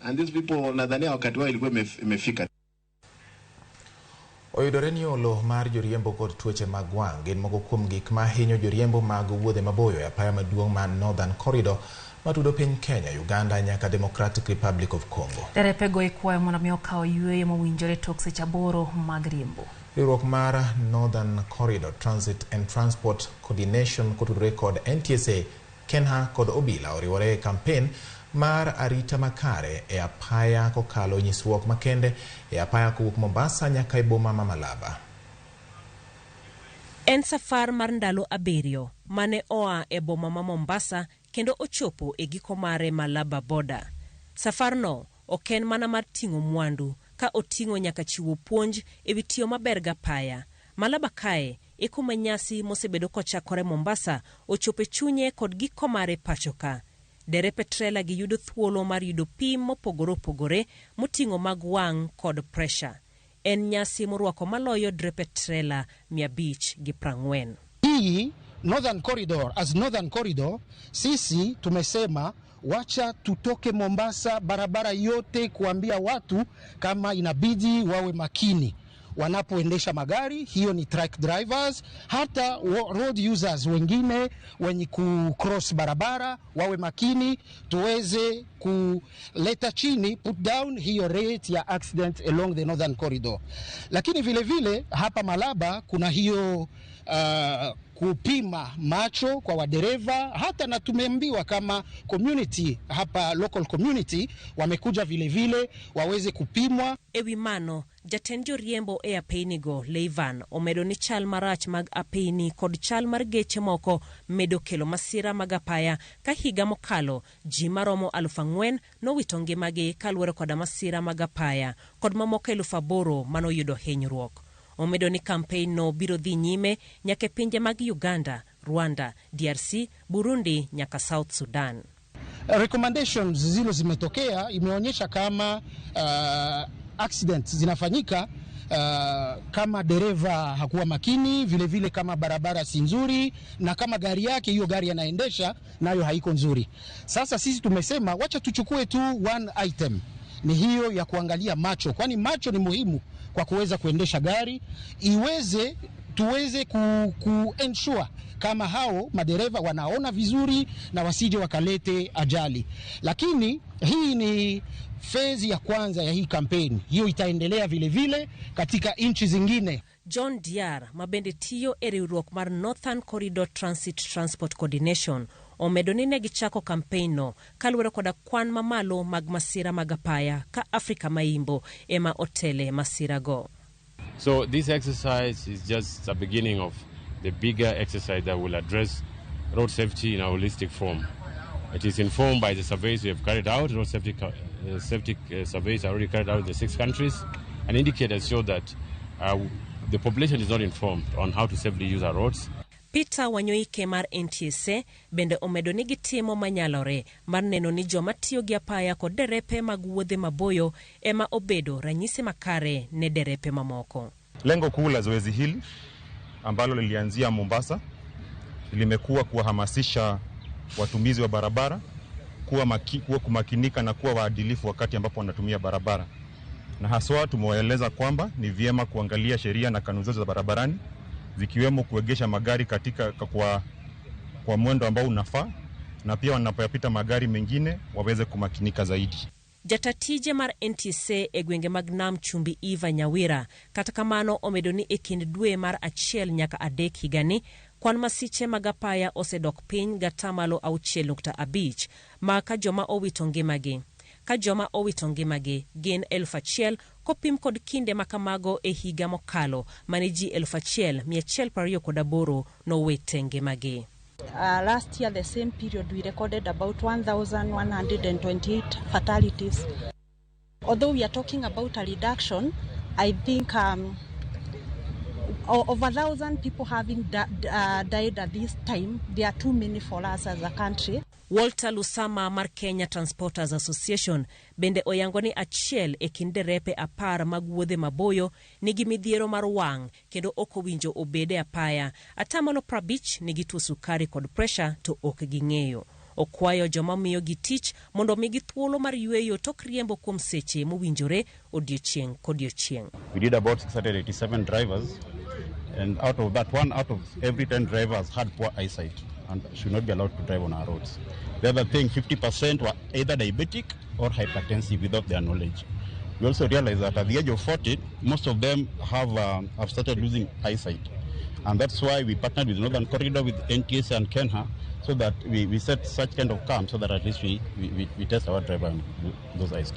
And these people nadhania wakati wao ilikuwa imefika. Oyudore ni olo mar joriembo kod tuoche mag wang' gin moko kuom gik ma hinyo joriembo mag wuodhe maboyo e apaya maduong' mar Northern Corridor matudo piny Kenya, Uganda nyaka Democratic Republic of Congo. Derepego ikwayo mondo mi okaw yueyo mowinjore tok seche 8 mag riembo. Riwruok mar Northern Corridor Transit and Transport Coordination kotudore kod NTSA, KeNHA kod obila oriwore e kampen mar arita makare e apaya kokalo nyisruok makende e apaya kowuok Mombasa nyaka e boma ma Malaba. En safar mar ndalo 7 mane oa e boma ma Mombasa kendo ochopo e giko mare Malaba border. Safarno ok en mana mar ting'o mwandu, ka oting'o nyaka chiwo puonj e wi tiyo maber gapaya. Malaba kae e kuma nyasi mosebedo kochakore Mombasa ochopo e chunye kod giko mare pacho ka. Derepe trela gi yudo thuolo mar yudo pim mopogore opogore moting'o mag wang' kod pressure. En nyasi morwako maloyo drepe trela 540. Hii Northern Corridor, as Northern Corridor, sisi tumesema wacha tutoke Mombasa barabara yote kuambia watu kama inabidi wawe makini wanapoendesha magari. Hiyo ni truck drivers, hata road users wengine wenye ku cross barabara wawe makini, tuweze kuleta chini, put down hiyo rate ya accident along the Northern Corridor. Lakini vile vile hapa Malaba kuna hiyo kupima macho kwa wadereva, hata na tumeambiwa kama community hapa, local community wamekuja vile vile waweze kupimwa. Ewi mano, jatend joriembo e apeynigo Leivan omedo ni chal marach mag apeyni kod chal mar geche moko medo kelo masira mag apaya ka higa mokalo ji maromo 4,000 nowito ngimagi kaluwore koda masira mag apaya kod mamoko 8,000 manoyudo hinyruok. Omedo ni kampen no biro dhi nyime nyaka e pinje mag Uganda, Rwanda, DRC, Burundi nyaka South Sudan. Recommendations zile zimetokea imeonyesha kama accidents zinafanyika kama dereva hakuwa makini, vile vile kama barabara si nzuri, na kama gari yake hiyo gari anaendesha nayo haiko nzuri. Sasa sisi tumesema wacha tuchukue tu one item, ni hiyo ya kuangalia macho, kwani macho ni muhimu kwa kuweza kuendesha gari, iweze tuweze ku ensure kama hao madereva wanaona vizuri na wasije wakalete ajali. Lakini hii ni phase ya kwanza ya hii kampeni, hiyo itaendelea vile vile katika nchi zingine. John Diar mabende tiyo e riwruok mar Northern Corridor Transit Transport Coordination omedo ni ne gichako kampen no kaluwore koda kwan mamalo mag masira mag apaya ka Afrika Maimbo ema otele masirago. So this exercise is just the beginning of the bigger exercise that will address road safety in a holistic form. It is informed by the surveys we have carried out. Road safety surveys are already carried out in the 6 countries, and indicators show that the population is not informed on how to safely use our roads. Peter Wanyoike mar NTSA bende omedo ni gitimo manyalore mar neno ni joma tiyo gi apaya kod derepe mag wuodhe maboyo ema obedo ranyisi makare ne derepe mamoko. Lengo kuu la zoezi hili ambalo lilianzia Mombasa limekuwa kuwahamasisha watumizi wa barabara kuwa kumakinika na kuwa waadilifu wakati ambapo wanatumia barabara, na haswa tumewaeleza kwamba ni vyema kuangalia sheria na kanuni zote za barabarani, zikiwemo kuegesha magari katika kwa mwendo ambao unafaa, na pia wanapoyapita magari mengine waweze kumakinika zaidi. Jatatije mar NTSA e gwenge mag Nam Chumbi Eva Nyawira kata kamano omedo ni e kind dwe mar 1 nyaka 3 higani kwan masiche mag apaya osedok piny gatamalo 6.5 ma ka joma owito ngimagi. Ka joma owito ngimagi gin 1,000 kopim kod kinde makamago e higa mokalo mane ji 1,128 nowete ngimagi. Last year, the same period, we recorded about 1,128 fatalities. Although we are talking about a reduction, I think over 1,000 people having died at this time, they are too many for us as a country. Walter Lusama mar Kenya Transporters Association bende oyango ni achiel e kind derepe 10 mag wuodhe maboyo nigi midhiero mar wang' kendo ok owinjo obed e apaya. 50% nigi tuo sukari kod pressure to ok ging'eyo. Okwayo joma miyogi tich mondo omigi thuolo mar yueyo tok riembo kuom seche mowinjore odiochieng' kodiochieng'. We did about 687 drivers, and out of that, 1 out of every 10 drivers had poor eyesight and should not be allowed to drive on our roads. The other thing, 50% were either diabetic or hypertensive without their knowledge. We also realized that at the age of 40, most of them have started losing eyesight. And that's why we partnered with Northern Corridor, with NTSA and KeNHA, so that we set such kind of camps so that at least we test our driver and those eyes.